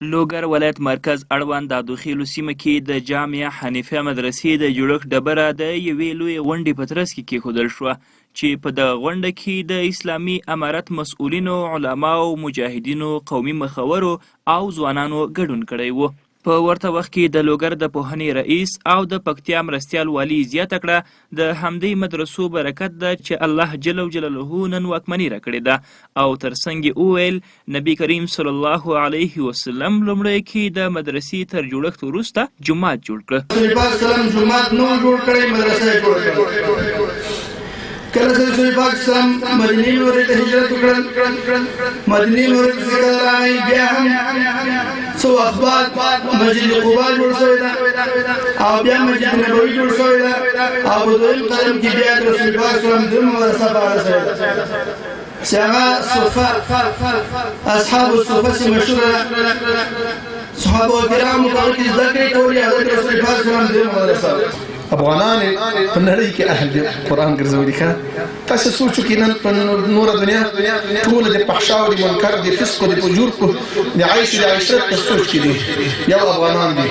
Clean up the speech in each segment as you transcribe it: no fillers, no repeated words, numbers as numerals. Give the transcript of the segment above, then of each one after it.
لوګر ولایت مرکز اړوند دادوخېلو سیمه کې د جامعه حنیفیه مدرسې د جوړښت ډبره د یوې لویې غونډې په ترڅ کې کېښودل شوه چې په دغه غونډه کې د اسلامي امارت مسؤلینو، علماو، مجاهدینو، قومي مخورو او ځوانانو ګډون کړی و. په ورته وخت کې د لوګر د پوهنې رئیس او د پکتیا مرستیال والي زیاته کړه، د همدې مدرسو برکت ده چې الله جل جلاله نن واکمني راکړې ده او تر څنګ یې وویل، نبي کریم صلی الله علیه وسلم لومړی کې د مدرسې تر جوړښت وروسته جومات جوړ کړ. رسول پاک سلام جومات نه و جوړ کړی، مدرسه یې جوړه کړه. کله چې رسول پاک سلام مدینې منورې ته هجرت وکړل، مدینې منورې ته چې کله راغی بیا هم څو وخت بعد مسجد قباء جوړ شوی ده او بیا مسجد نبوي جوړ شوی ده او په دویم قدم کې بیا د رسول پاک سلام دویمه مدرسه فعاله شوې ده چې هغه صفه اصحاب الصفه چې مشهوره ده، صحابه کرامو په هغه کې زده کړې کولې، حضرت رسول پاک سلام دویمه مدرسه. افغانان په نړۍ کې اهل دی قرآن ګرځولي. ښه تاسو سوچ وکړئ، نن په نوره دنیا ټول د فحشا او د منکر، د فسق او د فجور په د عیش د عشرت په سوچ کې دي، یو افغانان دي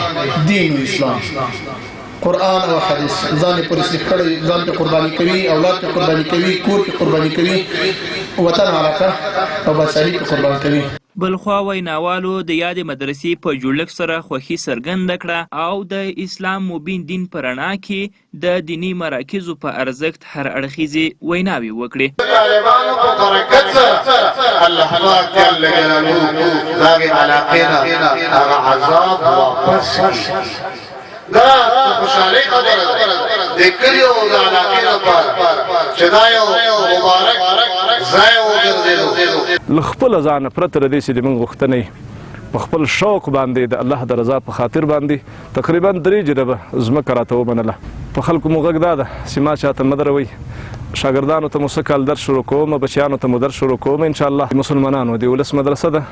دین او اسلام، قرآن او حدیث ځان پر سلیخ کړی، ځان په قرباني کوي، اولاد په قرباني کوي، کور په قرباني کوي، وطن، علاقه او بادشاهي په قربان کوي. بلخوا ویناوالو د یادې مدرسې په جوړښت سره خوښي څرګنده کړه او د اسلام مبین دین په رڼا کې د دیني مراکزو په ارزښت هر اړخیزې ویناوې وکړې. د طالبانو په برکت سره الله پاک جل جلاله د هغې علاقې نه هغه عذاب واپس کړي. دا د خوشحالۍ خبره ده د کلي او د علاقې لپاره چې دا یو مبارک ځای وګرځېدو. له خپله ځانه پرته له دې چې د موږ غوښتنه وي، په خپل شوق باندې د الله د رضا په خاطر باندې تقریبا 3 جریبه ځمکه راته ومنله. په خلکو مو غږ دا ده چې ما چاته مه دروئ، شاګردانو ته مو سږ کال درس شروع کوم، بچیانو ته مو درس شروع کوم ان شاء الله. مسلمانانو د ولس مدرسه ده،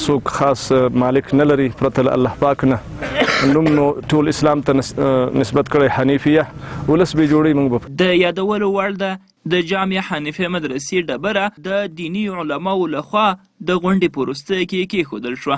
څوک خاص مالک نه لري پرته له الله پاک نه. نوم نو ټول اسلام ته نسبت کړی، حنیفیه ولس به جوړي موږ به. د یادولو وړ ده، د جامعه حنیفیه مدرسې ډبره د دیني علماوو له خوا د غونډې په وروستیو کې کېښودل شوه.